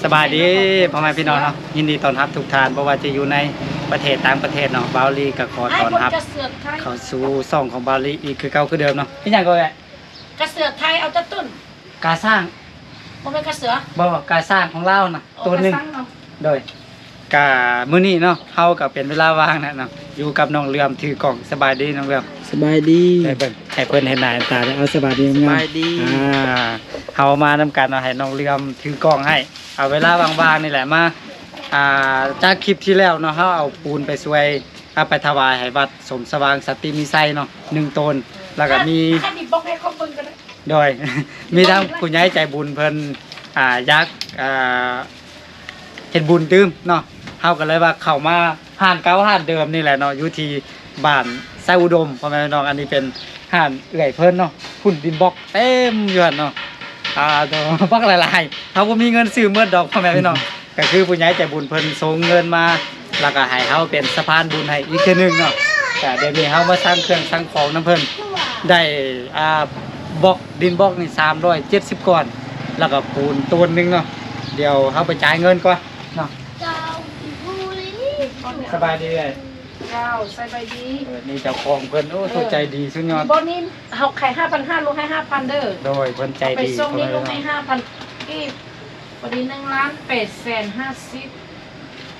ສະບາຍດີພໍ່ແມ່ພີ່ນ້ອງເນາະ ຍິນດີຕ້ອນຮັບທຸກທ່ານ ບໍ່ວ່າຈະຢູ່ໃນປະເທດຕ່າງປະເທດເນາະ ບ່າວລີກໍຂໍຕ້ອນຮັບເຂົ້າສູ່ຊ່ອງຂອງບ່າວລີອີກຄືເກົ່າຄືເດີມເນາະ. ເຮັດຫຍັງກໍແມ່? ກະເສືອໄທເອົາຈັກຕົ້ນ? ກາຊ້າງ. ບໍ່ແມ່ນກະເສືອ? ບໍ່, ກາຊ້າງຂອງລາວນະ ໂຕໜຶ່ງ. ໂດຍ. ກະມື້ນີ້ເນາະ ເຮົາກະເປັນເວລາວ່າງແຫຼະເນາະ ຢູ່ກັບນ້ອງເຫຼືອມຖືກ້ອງ. ສະບາຍດີນ້ອງເຫຼືອມ. ສະບາຍດີ. ໃຫ້ເບິ່ງ ໃຫ້ເພິ່ນເຫັນໜ້າເຫັນຕາເດີ. ເອົາ ສະບາຍດີ. ສະບາຍດີ. ອ່າ ເຮົາມານຳກັນເນາະ ໃຫ້ນ້ອງເຫຼືອມຖືກ້ອງໃຫ້. ເອົາເວລາວ່າງໆນີ້ແຫຼະມາ ອ່າ ຈາກຄລິບທີ່ແລ້ວເນາະ ເຮົາເອົາປູນໄປຊ່ວຍ ເອົາໄປຖວາຍໃຫ້ວັດສົມສະຫວ່າງສັນຕິມີໄຊເນາະ ໜຶ່ງໂຕນ ແລ້ວກໍມີ ໂດຍ ມີທາງຜູ້ໃຫຍ່ໃຈບຸນເພິ່ນ ອ່າ ຢາກ ອ່າ ເຮັດບຸນຕື່ມເນາະ ເຮົາກໍເລີຍວ່າເຂົ້າມາຮ້ານເກົ່າຮ້ານເດີມນີ້ແຫຼະເນາະ ຢູ່ທີ່ບ້ານໄຊອຸດົມ ພໍ່ແມ່ພີ່ນ້ອງ. ອັນນີ້ເປັນຮ້ານເອື້ອຍເພິ່ນເນາະ ພຸ້ນດິນບລັອກເຕັມຢູ່ຫັ້ນເນາະ ອ່າ ບັກຫຼາຍໆ ເຮົາບໍ່ມີເງິນຊື້ໝົດດອກ ພໍ່ແມ່ພີ່ນ້ອງ. ກໍຄືຜູ້ໃຫຍ່ໃຈບຸນເພິ່ນສົ່ງເງິນມາ ແລ້ວກໍໃຫ້ເຮົາເປັນສະພານບຸນໃຫ້ອີກເທື່ອໜຶ່ງເນາະ. ກໍດຽວນີ້ເຮົາມາສັ່ງເຄື່ອງສັ່ງຂອງນຳເພິ່ນ ໄດ້ ອ່າ ບລັອກ ດິນບລັອກນີ້ສາມຮ້ອຍເຈັດສິບກ້ອນ ແລ້ວກໍປູນໂຕນໜຶ່ງເນາະ. ດຽວເຮົາໄປຈ່າຍເງິນກ່ອນເນາະ. ສະບາຍດີເອື້ອຍ. ເຈົ້າ ສະບາຍດີ. ເອີ ນີ້ເຈົ້າຂອງເພິ່ນ ໂອ້ ເອີ ໂຕໃຈດີສຸດຍອດ. ບໍ່ນີ້ເຮົາຂາຍຫ້າພັນຫ້າ ລົດໃຫ້ຫ້າພັນເດີ. ໂດຍ ເພິ່ນໃຈດີ. ໄປສົ່ງນີ້ລົດໃຫ້ຫ້າພັນກີບ. ພໍດີໜຶ່ງລ້ານແປດແສນຫ້າສິບ.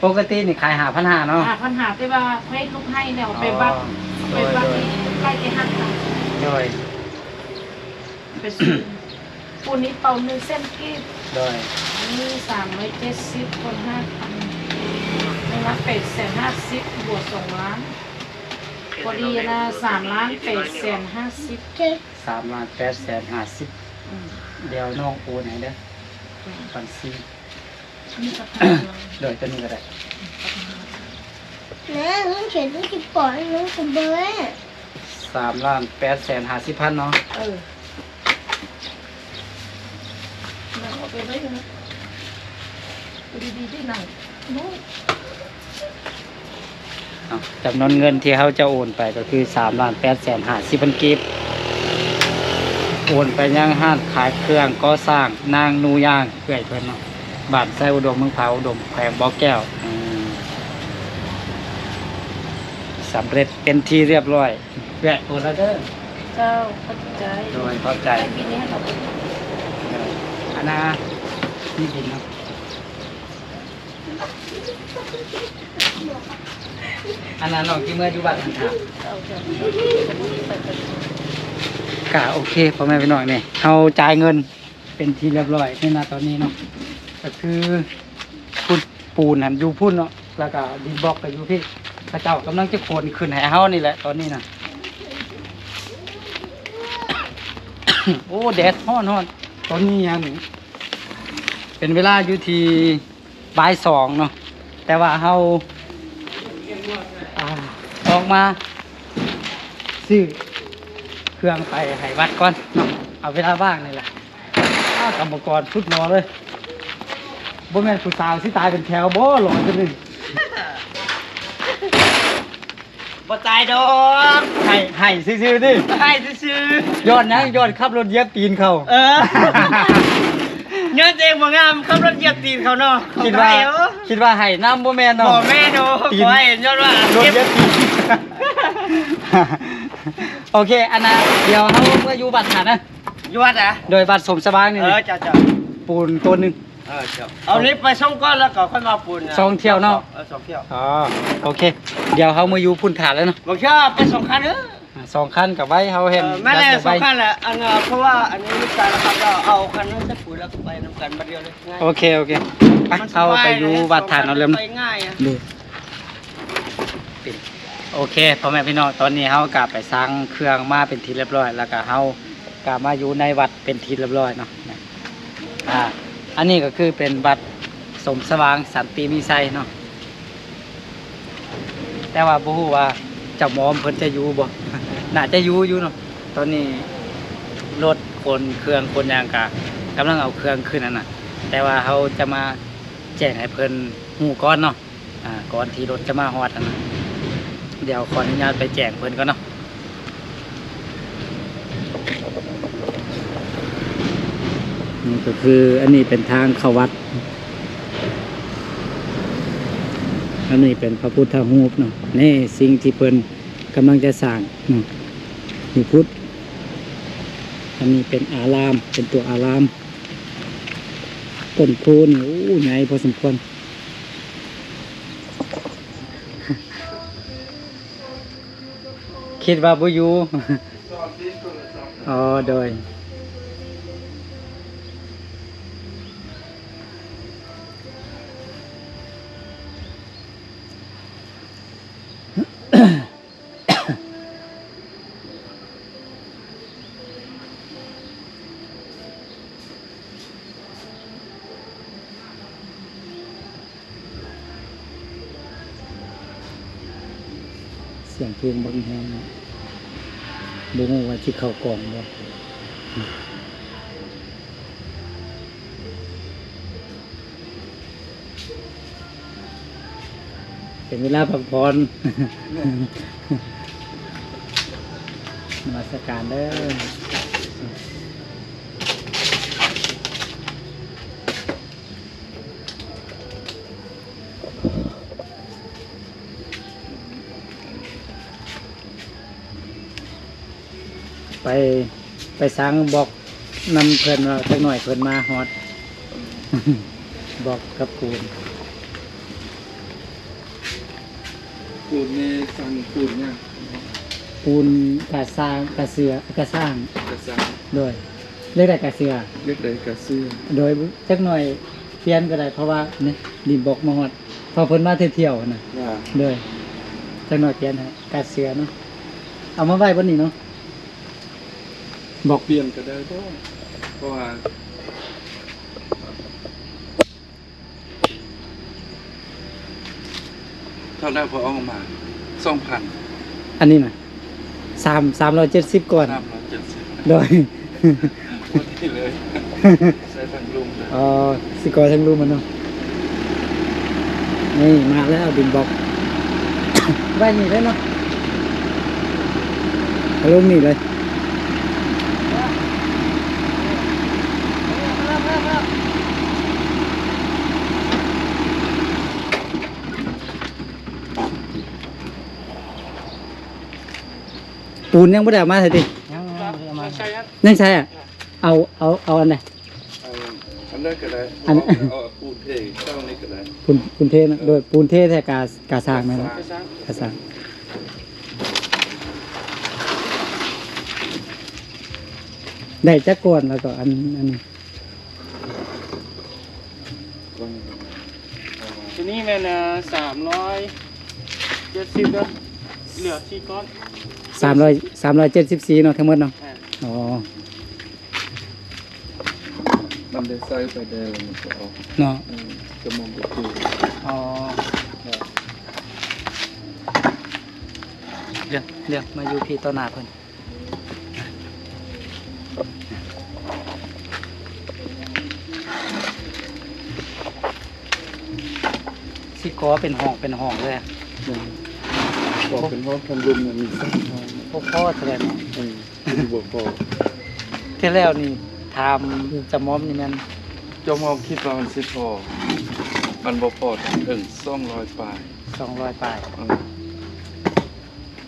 ປົກກະຕິນີ້ຂາຍຫ້າພັນຫ້າເນາະ. ຫ້າພັນຫ້າ ແຕ່ວ່າເຮັດລູກໃຫ້ແລ້ວໄປວັດ ໄປວັດນີ້ໄລ່ແຕ່ຫ້າພັນ. ໂດຍ ໄປຊື້ ປູນນີ້ເປົາໜຶ່ງແສນກີບ. ໂດຍ ອັນນີ້ສາມຮ້ອຍເຈັດສິບຄູນຫ້າພັນ ໜຶ່ງລ້ານແປດແສນຫ້າສິບ ບວກສອງລ້ານ ພໍດີນະ ສາມລ້ານແປດແສນຫ້າສິບ. ສາມລ້ານແປດແສນຫ້າສິບ. ອືມ ດຽວນ້ອງໂອນໃຫ້ເດີ ບັນຊີ. ໂດຍ ຕົວນີ້ກໍໄດ້. ແມ່ ເງິນເຂດຢູ່ທີ່ປອຍ ເງິນກະເບີ ສາມລ້ານແປດແສນຫ້າສິບພັນເນາະ. ເອີ ນັ່ງເອົາໄປໄວ້ນະ ດີໆ ໄດ້ນັ່ງ. ເນາະ ຈຳນວນເງິນທີ່ເຮົາຈະໂອນໄປກໍຄືສາມລ້ານແປດແສນຫ້າສິບພັນກີບ ໂອນໄປຍັງຮ້ານຂາຍເຄື່ອງກໍ່ສ້າງນາງນູຍາງ ເອື້ອຍເພິ່ນເນາະ ບ້ານໄຊອຸດົມ ເມືອງຜາອຸດົມ ແຂວງບໍ່ແກ້ວ. ອືມ ສຳເລັດເປັນທີ່ຮຽບຮ້ອຍ. ແວະໂອນແລ້ວເດີ. ເຈົ້າ ຂອບໃຈ. ໂດຍ ຂອບໃຈ. ໃຫ້ບິນນີ້ໃຫ້ເຂົາ. ເອີ ອັນນ່າ ມີບິນເນາະ. ອັນນັ້ນນ້ອງຊິເມືອຢູ່ວັດຫັ້ນຖ້າ. ກະໂອເຄ ພໍ່ແມ່ພີ່ນ້ອງ ນີ້ເຮົາຈ່າຍເງິນເປັນທີ່ຮຽບຮ້ອຍໃນນະຕອນນີ້ເນາະ ກໍຄືພຸ້ນ ປູນຫັ້ນຢູ່ພຸ້ນເນາະ ແລ້ວກະດິນບລັອກກໍຢູ່ພີ້ ເຂົາເຈົ້າກຳລັງຈະຂົນຂຶ້ນໃຫ້ເຮົານີ້ແຫຼະຕອນນີ້ນະ. ໂອ້ ແດດຮ້ອນໆ ຕອນນີ້ຫັ້ນເປັນເວລາຢູ່ທີ່ ບ່າຍສອງເນາະ ແຕ່ວ່າເຮົາ ອ່າ ອອກມາຊື້ເຄື່ອງໄປໃຫ້ວັດກ່ອນເນາະ ເອົາເວລາວ່າງນີ້ແຫຼະ. ອາ ກຳມະກອນສຸດຫຼໍ່ເລີຍ ບໍ່ແມ່ນຜູ້ສາວຊິຕາຍເປັນແຖວບໍ່ ຫຼໍ່ຈັ່ງນີ້. ບໍ່ຕາຍດອກ ໃຫ້ ໃຫ້ຊື່ໆຕິ ໃຫ້ຊື່ໆ. ຍ້ອນຫຍັງ? ຍ້ອນຂັບລົດຢຽບຕີນເຂົາ. ເອີ ຍ້ອນຕົວເອງບໍ່ງາມ ຂັບລົດຢຽບຕີນເຂົາເນາະ. ຄິດວ່າ ຄິດວ່າໃຫ້ນຳບໍ່ແມ່ນເນາະ. ບໍ່ແມ່ນດອກ ຂໍໃຫ້ຍ້ອນວ່າລົດຢຽບຕີນ. ໂອເຄ ອັນນ່າ ດຽວເຮົາເມືອຢູ່ວັດຫັ້ນນະ ຢູ່ວັດນະ. ໂດຍ ວັດສົມສະຫວ່າງນີ້. ເອີ ເຈົ້າໆ ປູນໂຕນໜຶ່ງ. ເອີ ເຈົ້າ ເອົານີ້ໄປສົ່ງກ່ອນ ແລ້ວກໍຄ່ອຍມາປູນນະ ສອງຖ້ຽວເນາະ. ເອີ ສອງຖ້ຽວ. ອໍ ໂອເຄ ດຽວເຮົາມາຢູ່ພຸ້ນຖ້າແລ້ວເນາະ. ບາງເທື່ອໄປສອງຄັນເດີ ອ່າ ສອງຄັນກໍໄວ ເຮົາແຮ່ງ ເອີ ແມ່ນແຫຼະ ສອງຄັນແຫຼະ. ອັນ ເພາະວ່າອັນນີ້ລູກຊາຍເຮົາຂັບ ເອົາຄັນນັ້ນໃສ່ປຸ໋ຍ ແລ້ວກໍໄປນຳກັນບັດດຽວເລີຍ. ໂອເຄ ໂອເຄ ໄປ ເຮົາໄປຢູ່ວັດທ່ານເອົາເລີຍ. ໄປງ່າຍ. ໂອເຄ ພໍ່ແມ່ພີ່ນ້ອງ ຕອນນີ້ເຮົາກໍໄປສັ່ງເຄື່ອງມາເປັນທີ່ຮຽບຮ້ອຍ ແລ້ວກໍເຮົາກໍມາຢູ່ໃນວັດເປັນທີ່ຮຽບຮ້ອຍເນາະ. ອ່າ ອັນນີ້ກໍຄືເປັນວັດສົມສະຫວ່າງສັນຕິມີໄຊເນາະ ແຕ່ວ່າບໍ່ຮູ້ວ່າເຈົ້າໝອມເພິ່ນຈະຢູ່ບໍ່ ໜ້າຈະຢູ່ຢູ່ເນາະ. ຕອນນີ້ລົດຂົນເຄື່ອງຂົນຫຍັງກະກຳລັງເອົາເຄື່ອງຂຶ້ນຫັ້ນນະ ແຕ່ວ່າເຮົາຈະມາແຈ້ງໃຫ້ເພິ່ນຮູ້ກ່ອນເນາະ. ອ່າ ກ່ອນທີ່ລົດຈະມາຮອດຫັ້ນນະ ດຽວຂໍອະນຸຍາດໄປແຈ້ງເພິ່ນກ່ອນເນາະ. ນີ້ກໍຄື ອັນນີ້ເປັນທາງເຂົ້າວັດ ອັນນີ້ເປັນພະພຸດທະຮູບເນາະ ນີ້ສິ່ງທີ່ເພິ່ນກຳລັງຈະສ້າງເນາະ ຢູ່ພຸ້ນ. ອັນນີ້ເປັນອາລາມ ເປັນຕົວອາລາມ. ຕົ້ນໂພນີ້ ໂອ້ ໃຫຍ່ພໍສົມຄວນ. ຄິດວ່າບໍ່ຢູ່. ອໍ ໂດຍ. ສຽງເພງບັກແຮງເນາະ ບໍ່ຮູ້ວ່າຊິເຂົ້າກ້ອງບໍ່. ເປັນເວລາພັກຜ່ອນ. ນະມັດສະການເດີ. ໄປ ໄປສັ່ງບລັອກນຳເພິ່ນວ່າ ຈັກໜ້ອຍເພິ່ນມາຮອດ ບລັອກກັບປູນ. ປູນນີ້ສັ່ງປູນຫຍັງ? ປູນກະສ້າງ ກະເຊື່ອ ກະສ້າງ. ກະສ້າງ. ໂດຍ. ຢາກໄດ້ກະເຊື່ອ. ຢາກໄດ້ກະເຊື່ອ. ໂດຍ. ຈັກໜ້ອຍປ່ຽນກໍໄດ້ ເພາະວ່ານີ້ດິນບລັອກມາຮອດ ເພາະເພິ່ນມາທ່ຽວໆຫັ້ນນະ. ໂດຍ. ຈັກໜ້ອຍປ່ຽນໃຫ້ກະເຊື່ອເນາະ. ເອົາມາໄວ້ບ່ອນນີ້ເນາະ. ບລັອກປ່ຽນກໍໄດ້ບໍ່? ເພາະວ່າ ເທົ່າໃດພໍອອກມາ? ສອງພັນ. ອັນນີ້ນະ ສາມ ສາມຮ້ອຍເຈັດສິບກ່ອນ. ສາມຮ້ອຍເຈັດສິບ. ໂດຍ. ພໍດີເລີຍ. ໃສ່ທາງລຸ່ມເລີຍ. ອໍ ຊິກໍ່ທາງລຸ່ມມັນເນາະ. ນີ້ມາແລ້ວດິນບລັອກ. ໄວ້ນີ້ເລີຍເນາະ. ເອົາລົງນີ້ເລີຍ. ປູນຍັງບໍ່ໄດ້ເອົາມາໃສ່ຕິ? ຍັງ ຍັງບໍ່ໄດ້ເອົາມາ. ຍັງໃສ່ອະ? ເອົາ ເອົາ ເອົາອັນໃດ? ເອົາອັນໃດກໍໄດ້. ອັນ ເອົາ ເອົາປູນເທເຈົ້ານີ້ກໍໄດ້. ປູນ ປູນເທນະ. ເອີ ໂດຍ. ປູນເທແທ້ກະ ກະສ້າງແມ່ນ. ກະສ້າງ. ກະສ້າງ. ໄດ້ຈັກກ້ອນ ແລ້ວກໍອັນ ອັນນີ້? ຕົວນີ້ແມ່ນ ເອີ ສາມຮ້ອຍເຈັດສິບເດີ ເຫຼືອສີ່ກ້ອນ. ສາມຮ້ອຍ ສາມຮ້ອຍເຈັດສິບສີ່ເນາະ ທັງໝົດເນາະ. ແມ່ນ. ອໍ ມັນໄດ້ໃສ່ໄປແດ່ແລ້ວມັນກໍອອກເນາະ. ອືມ ຈະມອງບໍ່ຄື. ອໍ ດຽວ ດຽວ ມາຢູ່ພີ້ຕໍ່ໜ້າເພິ່ນ. ຊິກໍ່ເປັນຫ້ອງເປັນຫ້ອງເລີຍ. ແມ່ນ. ກໍ່ເປັນຫ້ອງ ທາງລຸ່ມນີ້ມີສາມຫ້ອງ. ບໍ່ພໍເທົ່າໃດເນາະ. ເອີ ຊິບໍ່ພໍ. ເທື່ອແລ້ວນີ້ຖາມ ອືມ ຈາໝອມນີ້ແມ່ນ ຈາໝອມຄິດວ່າມັນຊິພໍ ມັນບໍ່ພໍ ເຖິງສອງຮ້ອຍປາຍ. ສອງຮ້ອຍປາຍ. ເອີ.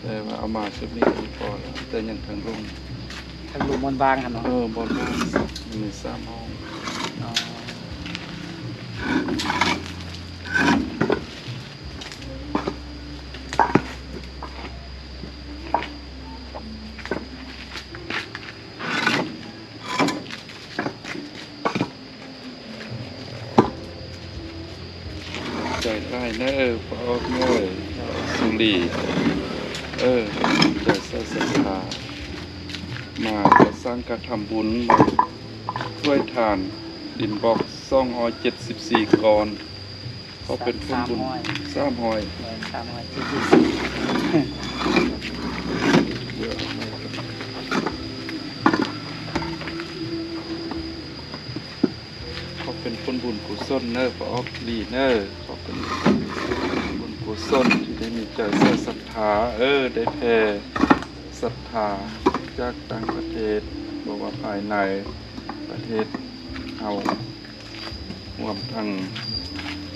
ແຕ່ວ່າເອົາມາຊຸດນີ້ກໍພໍແລ້ວ ແຕ່ຍັງທາງລຸ່ມ ທາງລຸ່ມບ່ອນວ່າງຫັ້ນເນາະ. ເອີ ບ່ອນວ່າງ ມີສາມຫ້ອງ. ອໍ ໃຈຫຼາຍເນີ ປ້າອອກເນີ ສຸລີ ເອີ ໃຈໃສ່ສັດທາ ມາກໍ່ສ້າງກະທຳບຸນ ມາຊ່ວຍທານ ດິນບລັອກສອງຮ້ອຍເຈັດສິບສີ່ກ້ອນ. ເຂົາເປັນຄົນບຸນ ສາມຮ້ອຍ ສາມຮ້ອຍ ສາມຮ້ອຍເຈັດສິບສີ່. ເຂົາເປັນຜົນບຸນກຸສົນເນີ ປ້າອອກລີເນີ ເຂົາເປັນບຸນກຸສົນທີ່ໄດ້ມີໃຈໃສ່ສັດທາ ເອີ ໄດ້ແຜ່ສັດທາຈາກຕ່າງປະເທດ ບໍ່ວ່າພາຍໃນປະເທດເຮົາ ຮວມທັງ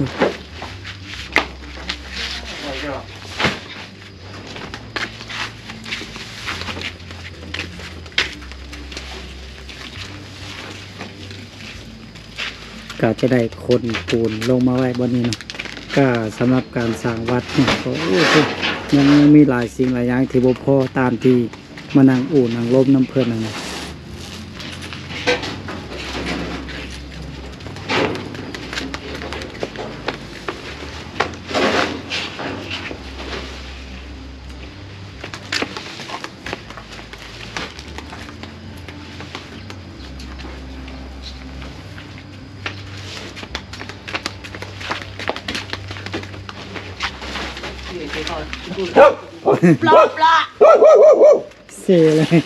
ກໍຈະໄດ້ຂົນປູນລົງມາໄວ້ບ່ອນນີ້ເນາະ. ກໍສຳລັບການສ້າງວັດເນາະ ກໍ ໂອ້ ຍັງມີຫຼາຍສິ່ງຫຼາຍຢ່າງທີ່ບໍ່ພໍຕາມທີ່ ມານັ່ງອູ່ນັ່ງລົມນຳເພິ່ນນັ້ນນະ. ເຊເລີຍ.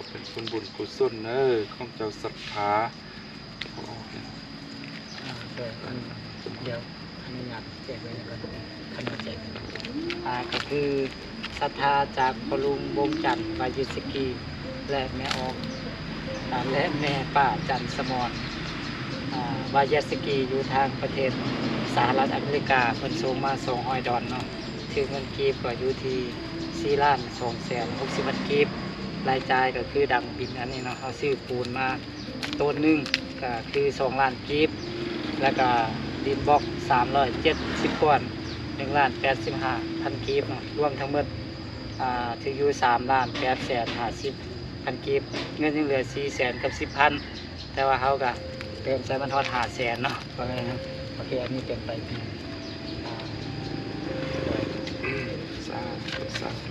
ເປັນບຸນກຸສົນເດີ ຂອງເຈົ້າສັດທາ. ອ່າ ໂດຍ ອັນ ດຽວອະນຸຍາດແຈກໄວ້ກ່ອນ ຄັນວ່າແຈກ ອ່າ ກໍຄືສັດທາຈາກພໍ່ລຸງວົງຈັນ ວາເຢສກີ ແລະ ແມ່ອອກ ອ່າ ແລະ ແມ່ປ້າຈັນສະໝອນ ອ່າ ວາເຢສກີ ຢູ່ທາງປະເທດສະຫະລັດອາເມລິກາ ເພິ່ນສົ່ງມາສອງຮ້ອຍດອນເນາະ ຖືເງິນກີບກໍຢູ່ທີ່ສີ່ລ້ານສອງແສນຫົກສິບພັນກີບ. ລາຍຈ່າຍກໍຄືດັ່ງບິນອັນນີ້ເນາະ ເຮົາຊື້ປູນມາ ໂຕນໜຶ່ງກໍຄືສອງລ້ານກີບ ແລ້ວກໍດິນບລັອກສາມຮ້ອຍເຈັດສິບກ້ອນ ໜຶ່ງລ້ານແປດສິບຫ້າພັນກີບເນາະ ລວມທັງໝົດ ອ່າ ຖືຢູ່ສາມລ້ານແປດແສນຫ້າສິບພັນກີບ ເງິນຍັງເຫຼືອສີ່ແສນກັບສິບພັນ ແຕ່ວ່າເຮົາກໍເຕີມໃສ່ມັນຮອດຫ້າແສນເນາະ ວ່າໄງນະ. ໂອເຄ ອັນນີ້ເປັນໃບ ອ່າ ສາທຸ ສາທຸ.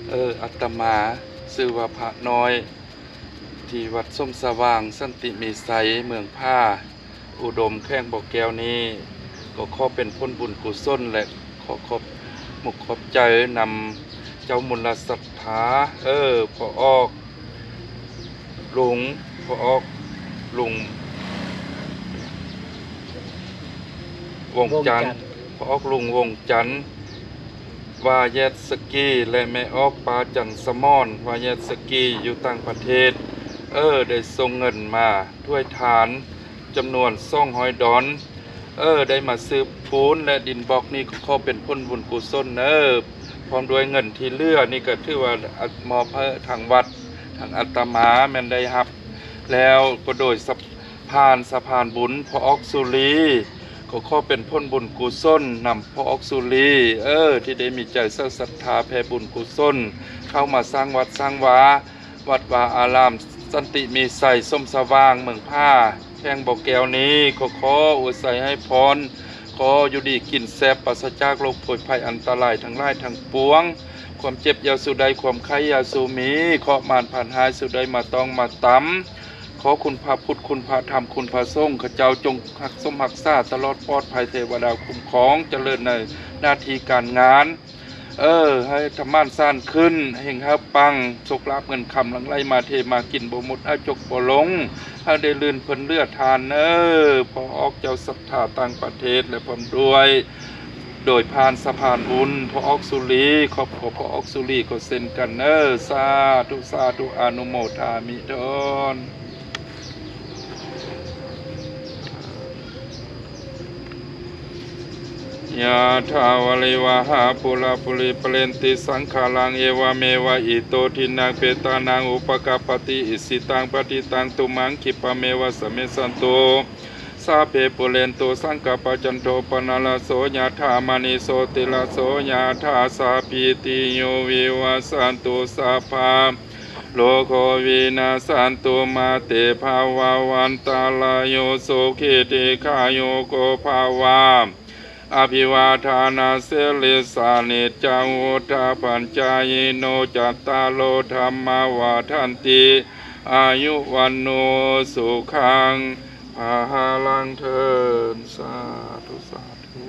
ເອີ ອາດຕະມາຊື່ວ່າພະນ້ອຍ ທີ່ວັດສົມສະຫວ່າງ ສັນຕິມີໄຊ ເມືອງຜາອຸດົມ ແຂວງບໍ່ແກ້ວນີ້ ກໍຂໍເປັນຜົນບຸນກຸສົນ ແລະ ຂໍຂອບມຸກຂອບໃຈນຳເຈົ້າມູນລະສັດທາ ເອີ ພໍ່ອອກລຸງ ພໍ່ອອກລຸງ ວົງຈັນ ວົງຈັນ ພໍ່ອອກລຸງວົງຈັນ ວາເຢສກີ ແລະ ແມ່ອອກປ້າຈັນສະໝອນ ວາເຢສກີ ຢູ່ຕ່າງປະເທດ ເອີ ໄດ້ສົ່ງເງິນມາຖວາຍທານຈຳນວນສອງຮ້ອຍດອນ ເອີ ໄດ້ມາຊື້ປູນ ແລະ ດິນບລັອກນີ້ ກໍຂໍເປັນຜົນບຸນກຸສົນເດີ ພ້ອມດ້ວຍເງິນທີ່ເຫຼືອນີ້ ກໍຖືວ່າມອບໃຫ້ທາງວັດ ທາງອາດຕະມາແມ່ນໄດ້ຮັບແລ້ວ ກໍໂດຍສະ ຜ່ານສະພານບຸນພໍ່ອອກສຸລີ ກໍຂໍເປັນຜົນບຸນກຸສົນນຳພໍ່ອອກສຸລີ ເອີ ທີ່ໄດ້ມີໃຈໃສ່ສັດທາແຜ່ບຸນກຸສົນ ເຂົ້າມາສ້າງວັດສ້າງວາ ວັດວາອາລາມສັນຕິມີໄຊ ສົມສະຫວ່າງ ເມືອງຜາ ແຂວງບໍ່ແກ້ວນີ້ ກໍຂໍອວຍໄຊໃຫ້ພອນ ຂໍຢູ່ດີກິນແຊບ ປາສະຈາກໂລກໂພຍໄພອັນຕະລາຍທັງຫຼາຍທັງປວງ ຄວາມເຈັບຢ່າສູ່ໄດ້ ຄວາມໄຂ້ຢ່າສູ່ມີ ເຄາະມານພານຮ້າຍສູ່ໄດ້ມາຕ້ອງມາຕຳ ຂໍຄຸນພະພຸດ ຄຸນພະທຳ ຄຸນພະສົງ ເຂົາເຈົ້າຈົ່ງຮັກສົມຮັກສາຕະຫຼອດປອດໄພ ເທວະດາຄຸ້ມຄອງ ຈະເລີນໃນໜ້າທີ່ການງານ ເອີ ໃຫ້ທຳມານສານຂຶ້ນ ເຮັງຮາບປັງ ໂຊກລາບເງິນຄຳຫຼັ່ງໄຫຼມາເທມາກິນບໍ່ໝົດ ໃຫ້ຈົກບໍ່ລົງ ໃຫ້ໄດ້ລື່ນເພິ້ນເຫຼືອທານເດີ ພໍ່ອອກເຈົ້າສັດທາຕ່າງປະເທດ ແລະ ພ້ອມດ້ວຍ ໂດຍຜ່ານສະພານບຸນພໍ່ອອກສຸລີ ຄອບຄົວພໍ່ອອກສຸລີກໍເຊັ່ນກັນເດີ ສາທຸ ສາທຸ ອະນຸໂມທາມິທອນ. ຍະຖາ ວາລິວະຫາ ປູລາ ປູຣິ ປະເຣນຕິ ສັງຂະລັງ ເອວະເມວະ ອິໂຕ ທິນນັງ ເປຕານັງ ອຸປະກັບປະຕິ ອິຊິຕັງ ປະຕິຕັງ ຕຸມະງ ຂິບປະເມວະ ສະມິດສັນຕຸ ສັບເພ ປູເຣນຕຸ ສັງກະປະ ຈັນໂທ ປະນະລະໂສ ຍະຖາ ມະນີ ໂຊຕິລະໂສ ຍະຖາ ສັບພີຕິໂຍ ວິວັດສັນຕຸ ສັບພະໂລໂຄ ວິນາສສັນຕຸ ມາເຕ ພະວະວັນຕະລາໂຍ ສຸຂີ ທີຄາຍຸໂກ ພະວະ ອະພິວາທານະ ສິລິສາ ນິດຈັງ ວຸດທາ ປັນຈາຍິໂນ ຈັດຕາໂລ ທຳມາ ວັດທັນຕິ ອາຍຸ ວັນໂນ ສຸຂັງ ພະລັງ ເທີ້ນ. ສາທຸ ສາທຸ.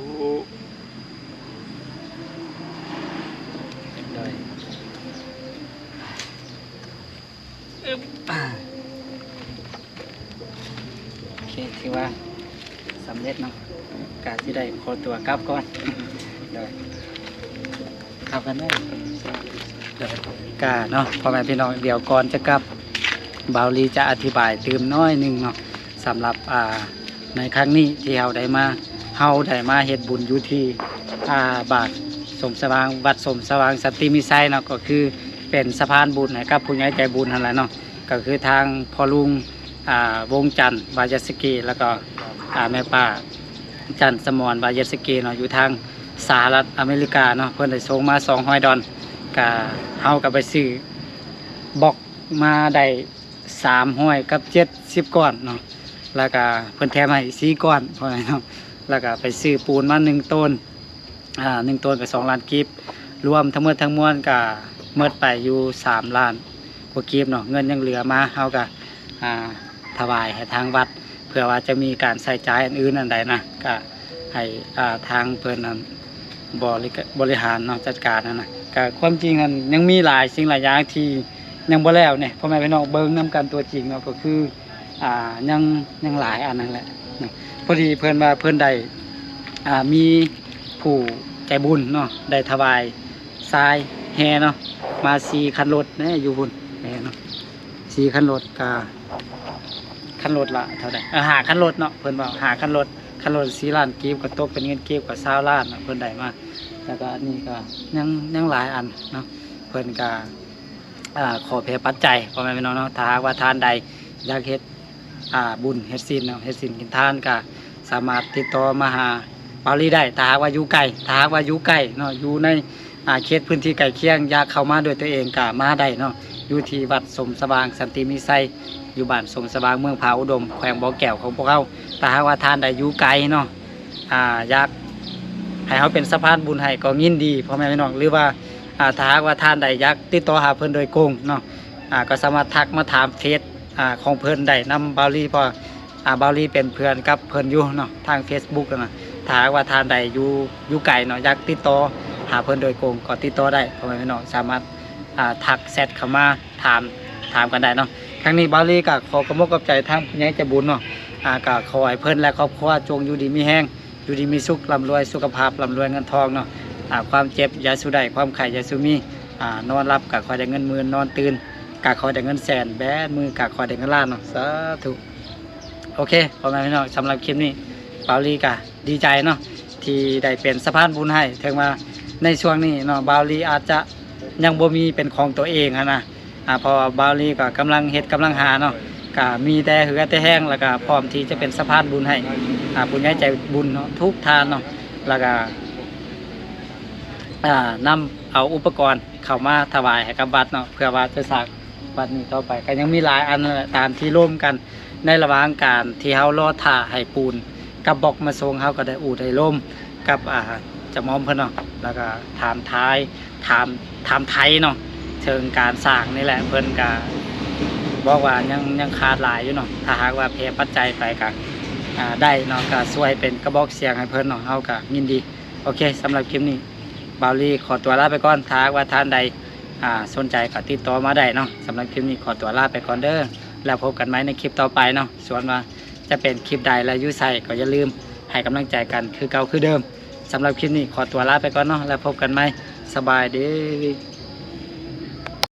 ໂດຍ ອຶບ. ເຄ ຖືວ່າສຳເລັດເນາະ ກະຊິໄດ້ຂໍຕົວກັບກ່ອນ ໂດຍ ເຂົ້າກັນເດີ ໂດຍ ກະເນາະ ພໍ່ແມ່ພີ່ນ້ອງ ດຽວກ່ອນຈະກັບ ບ່າວລີຈະອະທິບາຍຕື່ມໜ້ອຍໜຶ່ງເນາະ ສຳລັບ ອ່າ ໃນຄັ້ງນີ້ທີ່ເຮົາໄດ້ມາ ເຮົາໄດ້ມາເຮັດບຸນຢູ່ທີ່ ອ່າ ບ້ານສົມສະຫວ່າງ ວັດສົມສະຫວ່າງສັນຕິມີໄຊເນາະ ກໍຄືເປັນສະພານບຸນໃຫ້ກັບຜູ້ໃຫຍ່ໃຈບຸນຫັ້ນແຫຼະເນາະ ກໍຄືທາງພໍ່ລຸງ ອ່າ ວົງຈັນ ວາຍາສະກີ ແລ້ວກໍ ອ່າ ແມ່ປ້າ ຈັນສະໝອນ ວາຍາສະກີເນາະ ຢູ່ທາງສະຫະລັດອາເມລິກາເນາະ ເພິ່ນໄດ້ສົ່ງມາສອງຮ້ອຍດອນ ກະເຮົາກະໄປຊື້ບລັອກມາໄດ້ສາມຮ້ອຍກັບເຈັດສິບກ້ອນເນາະ ແລ້ວກະເພິ່ນແຖມໃຫ້ສີ່ກ້ອນ ພໍ່ແມ່ເນາະ ແລ້ວກະໄປຊື້ປູນມາໜຶ່ງໂຕນ ອ່າ ໜຶ່ງໂຕນກະສອງລ້ານກີບ ລວມທັງໝົດທັງມວນກະໝົດໄປຢູ່ສາມລ້ານກວ່າກີບເນາະ ເງິນຍັງເຫຼືອມາ ເຮົາກະ ອ່າ ຖວາຍໃຫ້ທາງວັດ ເພື່ອວ່າຈະມີການໃຊ້ຈ່າຍອັນອື່ນອັນໃດນະ ກະໃຫ້ ອ່າ ທາງເພິ່ນນັ້ນບໍລິ ບໍລິຫານເນາະ ຈັດການຫັ້ນນະ ກະຄວາມຈິງຫັ້ນຍັງມີຫຼາຍສິ່ງຫຼາຍຢ່າງທີ່ຍັງບໍ່ແລ້ວເນ ພໍ່ແມ່ພີ່ນ້ອງເບິ່ງນຳກັນຕົວຈິງເນາະ ກໍຄື ອ່າ ຍັງ ຍັງຫຼາຍອັນນັ້ນແຫຼະເນາະ ພໍດີເພິ່ນວ່າເພິ່ນໄດ້ ອ່າ ມີຜູ້ໃຈບຸນເນາະ ໄດ້ຖວາຍຊາຍແຫ່ເນາະ ມາສີ່ຄັນລົດເດ້ ຢູ່ພຸ້ນແຫ່ເນາະ ສີ່ຄັນລົດ ກະຄັນລົດລະເທົ່າໃດ ເອີ ຫ້າຄັນລົດເນາະ ເພິ່ນວ່າຫ້າຄັນລົດ ຄັນລົດສີ່ລ້ານກີບ ກະຕົກເປັນເງິນກີບກະຊາວລ້ານເນາະ ເພິ່ນໄດ້ມາ ແລ້ວກະອັນນີ້ກະຍັງ ຍັງຫຼາຍອັນເນາະ ເພິ່ນກະ ອ່າ ຂໍແຜ່ປັດໄຈ ພໍ່ແມ່ພີ່ນ້ອງເນາະ ຖ້າຫາກວ່າທ່ານໃດຢາກເຮັດ ອ່າ ບຸນເຮັດສິນເນາະ ເຮັດສິນກິນທານ ກະສາມາດຕິດຕໍ່ມາຫາບ່າວລີໄດ້ ຖ້າຫາກວ່າຢູ່ໄກ ຖ້າຫາກວ່າຢູ່ໃກ້ເນາະ ຢູ່ໃນ ອ່າ ເຂດພື້ນທີ່ໃກ້ຄຽງ ຢາກເຂົ້າມາດ້ວຍຕົວເອງກະມາໄດ້ເນາະ ຢູ່ທີ່ວັດສົມສະຫວ່າງສັນຕິມີໄຊ ຢູ່ບ້ານສົມສະຫວ່າງ ເມືອງຜາອຸດົມ ແຂວງບໍ່ແກ້ວຂອງພວກເຮົາ ຖ້າຫາກວ່າທ່ານໃດຢູ່ໄກເນາະ ອ່າ ຢາກໃຫ້ເຮົາເປັນສະພານບຸນໃຫ້ກໍຍິນດີ ພໍ່ແມ່ພີ່ນ້ອງ ຫຼືວ່າ ອ່າ ຖ້າຫາກວ່າທ່ານໃດຢາກຕິດຕໍ່ຫາເພິ່ນໂດຍກົງເນາະ ອ່າ ກໍສາມາດທັກມາຖາມເຟສ ອ່າ ຂອງເພິ່ນໄດ້ນຳບ່າວລີ ເພາະວ່າ ອ່າ ບ່າວລີເປັນເພື່ອນກັບເພິ່ນຢູ່ເນາະ ທາງເຟສບຸກນະ ຖ້າຫາກວ່າທ່ານໃດຢູ່ ຢູ່ໄກເນາະ ຢາກຕິດຕໍ່ຫາເພິ່ນໂດຍກົງກໍຕິດຕໍ່ໄດ້ ພໍ່ແມ່ພີ່ນ້ອງ ສາມາດ ອ່າ ທັກແຊັດເຂົ້າມາ ຖາມ ຖາມກັນໄດ້ເນາະ ຄັ້ງນີ້ບ່າວລີກໍຂໍຂອບອົກຂອບໃຈທາງຜູ້ໃຫຍ່ໃຈບຸນເນາະ ອ່າ ກໍຂໍໃຫ້ເພິ່ນ ແລະ ຄອບຄົວຈົ່ງຢູ່ດີມີແຮງ ຢູ່ດີມີສຸກ ລ່ຳລວຍສຸຂະພາບ ລ່ຳລວຍເງິນທອງເນາະ ອ່າ ຄວາມເຈັບຢ່າສູ່ໄດ້ ຄວາມໄຂ້ຢ່າສູ່ມີ ອ່າ ນອນຫຼັບກໍຂໍໃຫ້ໄດ້ເງິນໝື່ນ ນອນຕື່ນກໍຂໍໃຫ້ໄດ້ເງິນແສນ ແບມືກໍຂໍໃຫ້ໄດ້ເງິນລ້ານເນາະ ສາທຸ ໂອເຄ ພໍ່ແມ່ພີ່ນ້ອງ ສຳລັບຄລິບນີ້ບ່າວລີກໍດີໃຈເນາະ ທີ່ໄດ້ເປັນສະພານບຸນໃຫ້ ເຖິງວ່າໃນຊ່ວງນີ້ເນາະ ບ່າວລີອາດຈະຍັງບໍ່ມີເປັນຂອງຕົວເອງຫັ້ນນະ ອ່າ ເພາະວ່າບ່າວລີກໍກຳລັງເຮັດກຳລັງຫາເນາະ ກໍມີແຕ່ເຫື່ອແຕ່ແຮງ ແລ້ວກໍພ້ອມທີ່ຈະເປັນສະພານບຸນໃຫ້ ອ່າ ຜູ້ໃຫຍ່ໃຈບຸນເນາະ ທຸກທ່ານເນາະ ແລ້ວກໍ ອ່າ ນຳເອົາອຸປະກອນເຂົ້າມາຖວາຍໃຫ້ກັບວັດເນາະ ເພື່ອວ່າຈະສ້າງວັດນີ້ຕໍ່ໄປ ກໍຍັງມີຫຼາຍອັນນັ້ນແຫຼະ ຕາມທີ່ລົມກັນ ໃນລະຫວ່າງການທີ່ເຮົາລໍຖ້າໃຫ້ປູນກັບບລັອກມາສົ່ງ ເຮົາກໍໄດ້ອູ່ໄດ້ລົມກັບ ອ່າ ຈຳມອມເພິ່ນເນາະ ແລ້ວກໍຖາມທາຍ ຖາມ ຖາມໄຖ່ເນາະ ເຖິງການສ້າງນີ້ແຫຼະ ເພິ່ນກໍບອກວ່າຍັງ ຍັງຂາດຫຼາຍຢູ່ເນາະ ຖ້າຫາກວ່າແຜ່ປັດໄຈໄປກໍ ອ່າ ໄດ້ເນາະ ກໍຊ່ວຍເປັນກະບອກສຽງໃຫ້ເພິ່ນເນາະ ເຮົາກໍຍິນດີ. ໂອເຄ ສຳລັບຄລິບນີ້ບ່າວລີຂໍຕົວລາໄປກ່ອນ ຖ້າຫາກວ່າທ່ານໃດ ອ່າ ສົນໃຈກໍຕິດຕໍ່ມາໄດ້ເນາະ ສຳລັບຄລິບນີ້ຂໍຕົວລາໄປກ່ອນເດີ ແລ້ວພົບກັນໃໝ່ໃນຄລິບຕໍ່ໄປເນາະ ສ່ວນວ່າຈະເປັນຄລິບໃດ ແລະ ຢູ່ໃສກໍຢ່າລືມໃຫ້ກຳລັງໃຈກັນຄືເກົ່າຄືເດີມ ສຳລັບຄລິບນີ້ຂໍຕົວລາໄປກ່ອນເນາະ ແລ້ວພົບກັນໃໝ່ ສະບາຍດີ.